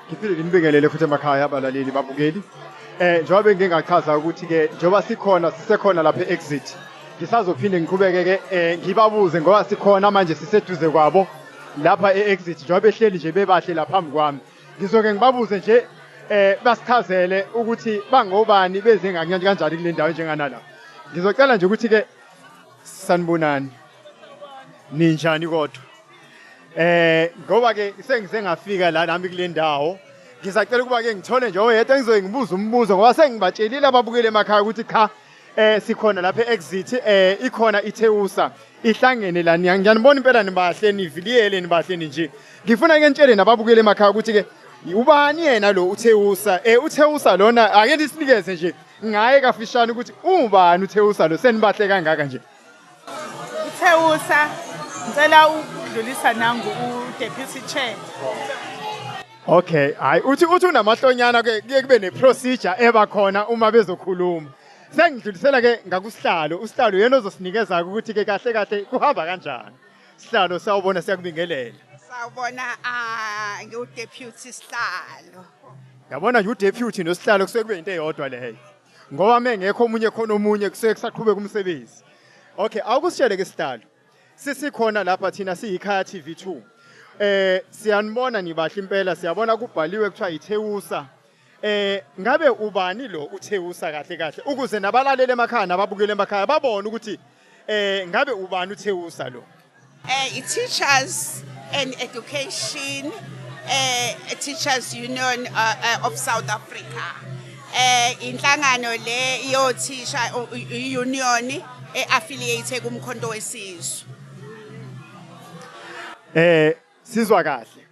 Ngiphinde nginibingelele futhi emakhaya abalaleli babukeli. Njengoba bengingachaza ukuthi ke njengoba sikhona sisekhona lapha e-exit. Ngisazophinde ngiqhubeke ke ngibabuze ngoba sikhona manje siseduze kwabo lapha e-exit njengoba behleli nje bebahle la phambi kwami. Ngizoke ngibabuze nje basichazele ukuthi bangobani beze kanjani kule ndawo njenganala. Ngizocela nje ukuthi ke sanibonani. Ninjani kodwa? Ngoba ke sengize ngafika la nami kule ndawo. Ngisacela ukuba ke ngithole nje oyedwa ngizoye ngibuze umbuzo ngoba sengibatshelile ababukele emakhaya ukuthi cha sikhona lapha e-exit ikhona iTheusa ihlangene la ngiyanibona impela nibahle niviliyele nibahle nje. Ngifuna ke nitshele nababukele emakhaya ukuthi ke ubani yena lo uTheusa uTheusa lona ake nisinikeze nje ngaye kafishane ukuthi ubani uTheusa lo senibahle kangaka nje. UTheusa ngicela ukudlulisa nangu uDeputy Chair. Okay, hayi uthi unamahlonyana ke kuye kube neprocedure eba khona uma bezokhuluma. Sengidlulisela ke ngakusihlalo, usihlalo yena ozosinikeza ukuthi ke kahle kahle kuhamba kanjani. Sihlalo sawubona siyakubingelela. Sawubona ngiwuDeputy Sihlalo. Yabona nje uDeputy nosihlalo kusuke kube into eyodwa leyo. Ngoba mengekho omunye khona omunye kusuke kusaqhubeka umsebenzi. Okay, awukusitshele ke sihlalo. Sisikhona lapha thina siyikhaya TV2. Siyanibona nibahle impela siyabona kubhaliwe kuthiwa iTheusa. Ngabe ubani lo uTheusa kahle kahle ukuze nabalaleli emakhaya nababukeli emakhaya babone ukuthi ngabe ubani uTheusa lo? I-Teachers and Education Teachers Union of South Africa. Inhlangano le yothisha union e-affiliate kuMkhonto weSizwe. Sizwa kahle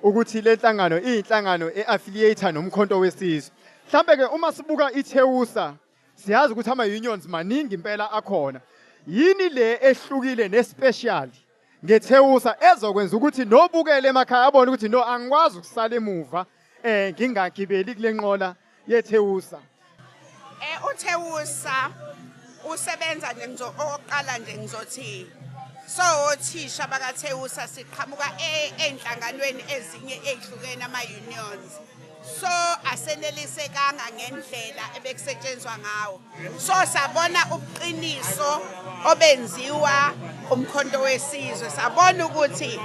ukuthi le nhlangano iyinhlangano e-affiliate noMkhonto weSizwe. Mhlambe ke uma sibuka iTheusa siyazi ukuthi ama unions maningi impela akhona. Yini le ehlukile nespecial ngeTheusa ezokwenza ukuthi nobukele emakhaya abone ukuthi no angikwazi ukusala emuva ngingagibeli kule nqola yeTheusa? uTheusa usebenza nje oqala nje ngizothi so othisha bakaTheusa siqhamuka enhlanganweni ezinye ezihlukene ama unions. So asenelisekanga ngendlela ebekusetshenzwa ngawo. So sabona ubuqiniso obenziwa uMkhonto weSizwe, sabona ukuthi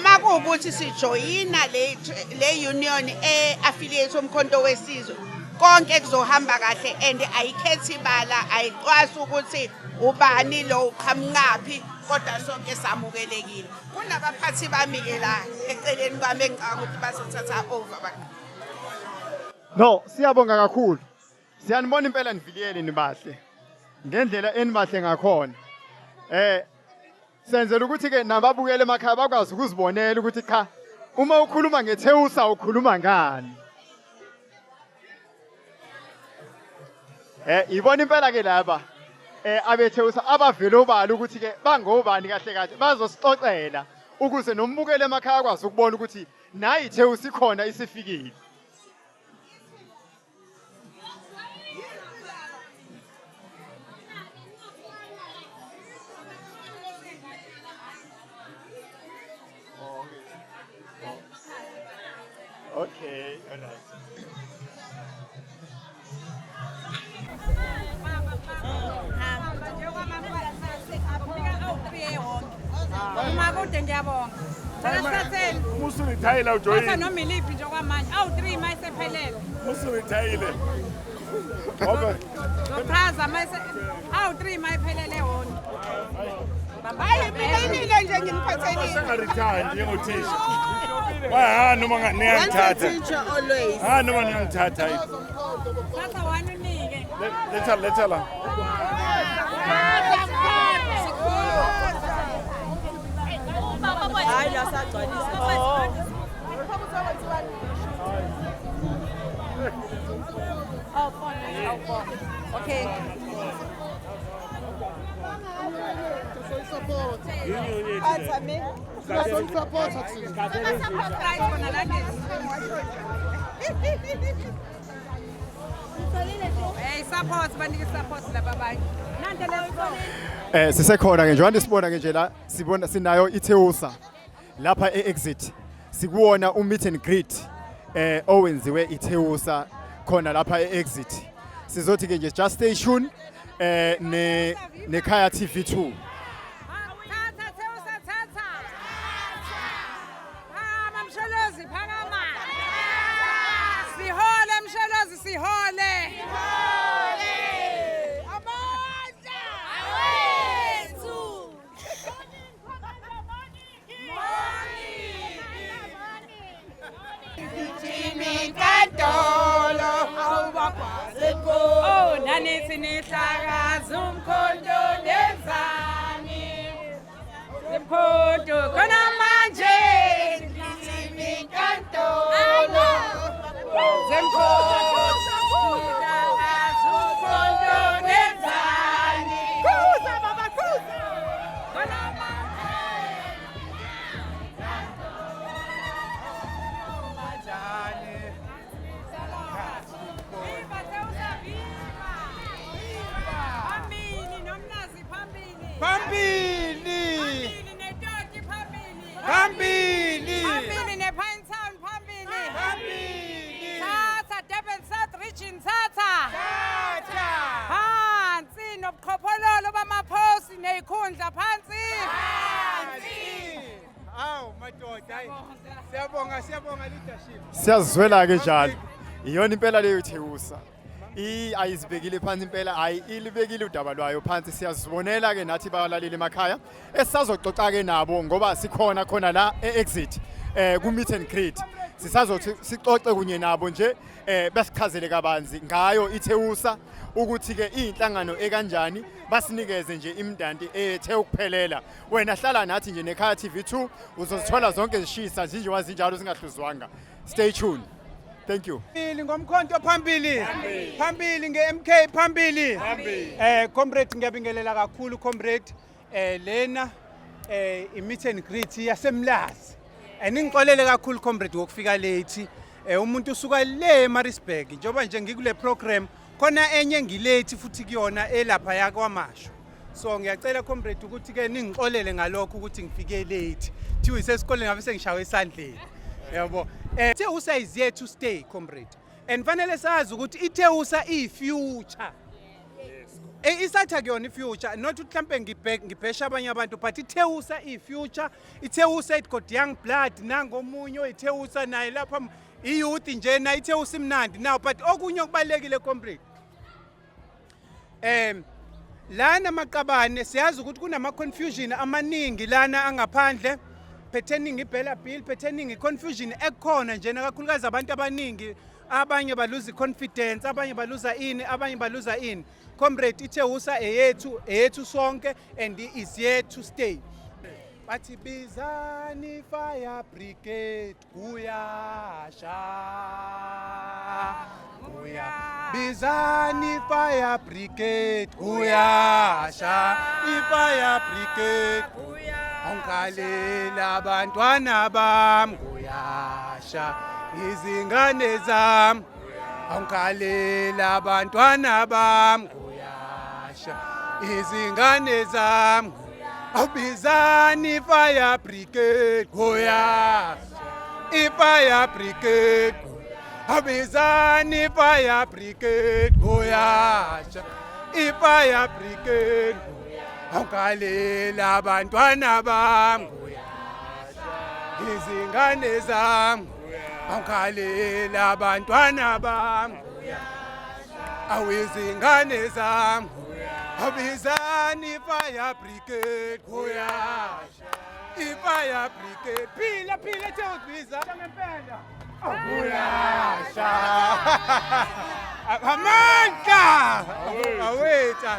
makuwukuthi sijoyina le union e-affiliate uMkhonto weSizwe konke kuzohamba kahle and ayikhethi ibala, ayicwasi ukuthi ubani lo uqhamukaphi, kodwa sonke samukelekile. Kunabaphathi bami ke la eceleni kwami engicabanga ukuthi bazothatha over. No, siyabonga kakhulu. Siyanibona impela niviliyele nibahle ngendlela enibahle ngakhona. Senzela ukuthi ke nababukele emakhaya bakwazi ukuzibonela ukuthi cha uma ukhuluma ngeTheusa ukhuluma ngani. Ibona impela ke laba abeTheusa abavele obala ukuthi ke bangobani kahle kahle bazosixoxela ukuze nombukele emakhaya akwazi ukubona ukuthi nayi iTheusa ikhona isifikile. Okay, all right. Umakude ngiyabonga. Cela Musurithayile ujoyini. Thatha noma iliphi nje okwamanje. Awu 3 mayisephelele. Musurithayile. Ngoba Zochaza mayise awu 3 mayiphelele wona. Hayi mina imile nje nginiphathelile. Sengaretire njengothisha. Ha noma ningangithatha. Teacher always. Ha noma ningangithatha. Thatha one unike. Letha letha la. Hayi la sagcwalisa. Okay. Hey, support banike support laba abanye. Nante leso. Sisekhona ke njengoba sibona ke nje la sibona sinayo iTheusa lapha e-exit. Sikuwona u-meet and greet. Owenziwe iTheusa khona lapha e-Exit. Sizothi ke nje just stay tuned ne nekhaya TV2. Thatha Theusa, thatha. Phakama Msholozi, phakama. Sihole Msholozi, sihole. Amandla awethu. Inkantolo awubakwazi. Oh, nanithi nihlakaza umkhonto nenzani? Umkhonto khona manje. Inkantolo. Zemkhonto. Nihlakaza umkhonto nenzani? Khuza baba, khuza. Khona manje. Njani? Viva Theusa, viva! Phambili noMlazi, phambili. Phambili. Phambili neToti, phambili. Phambili. Phambili nePinetown, phambili. Phambili. Thatha Durban South Region, thatha. Thatha. Phansi nobuqhophololo bamaphosi nezikhundla, phansi. Awu madoda, hayi. Siyabonga, siyabonga leadership. Siyazizwela ke njalo. Iyona impela leyo Theusa. Ayizibekile phansi impela, hayi, ilibekile udaba lwayo phansi. Siyazibonela ke nathi balaleli emakhaya esisazoxoxa ke nabo ngoba sikhona khona la e-Exit ku meet and greet. Sisazothi sixoxe kunye nabo nje besichazele kabanzi ngayo iTheusa ukuthi ke iyinhlangano ekanjani, basinikeze nje imdanti ethe ukuphelela. Wena hlala nathi nje nekhaya TV2, uzozithola zonke zishisa njengoba zinjalo zingahluzwanga. Stay tuned, thank you. Phambili ngomkhonto, phambili. Phambili nge-MK, phambili. Comrade, ngiyabingelela kakhulu comrade. Lena i-meet and greet yaseMlazi. Ningixolele kakhulu comrade ngokufika late. Umuntu usuka le eMaritzburg, njengoba nje ngikule program khona enye ngilate futhi kuyona elapha yakwaMashu. So ngiyacela comrade ukuthi ke ningixolele ngalokho ukuthi ngifike late. Thiwa isesikoleni ngabe sengishawe esandleni. Yabo. Theusa is here to stay, comrade. And fanele sazi ukuthi iTheusa iyi-future. Isatha kuyona i-future, not ukuthi mhlambe ngibhesha abanye abantu, but iTheusa iyi-future. ITheusa, it got young blood, nangomunye oyiTheusa naye lapha i-youth nje na iTheusa imnandi now, but okunye okubalekile comrade. Lana maqabane siyazi ukuthi kunama confusion amaningi lana angaphandle pertaining iBELA Bill, pertaining i-confusion ekhona njena, kakhulukazi abantu abaningi, abanye baluza i-confidence, abanye baluza ini, abanye baluza ini. Comrade, iTheusa eyethu, eyethu sonke, and is here to stay. Bathi bizani fire brigade, kuyasha, kuya, bizani fire brigade, kuyasha, i-fire brigade. Angikhalela abantwana bami, kuyasha, izingane zami. Angikhalela abantwana bami, kuyasha, izingane zami. Awubizani fire brigade, kuyasha, i-fire brigade. Awubizani fire brigade, kuyasha, i-fire brigade. Awukhalela abantwana bami, izingane zami. Awukhalela abantwana bami, awizingane zami. Awubizani fire brigade, kuyasha, i-fire brigade. Phila, phila Theusa ngempela, kuyasha, amandla awetha.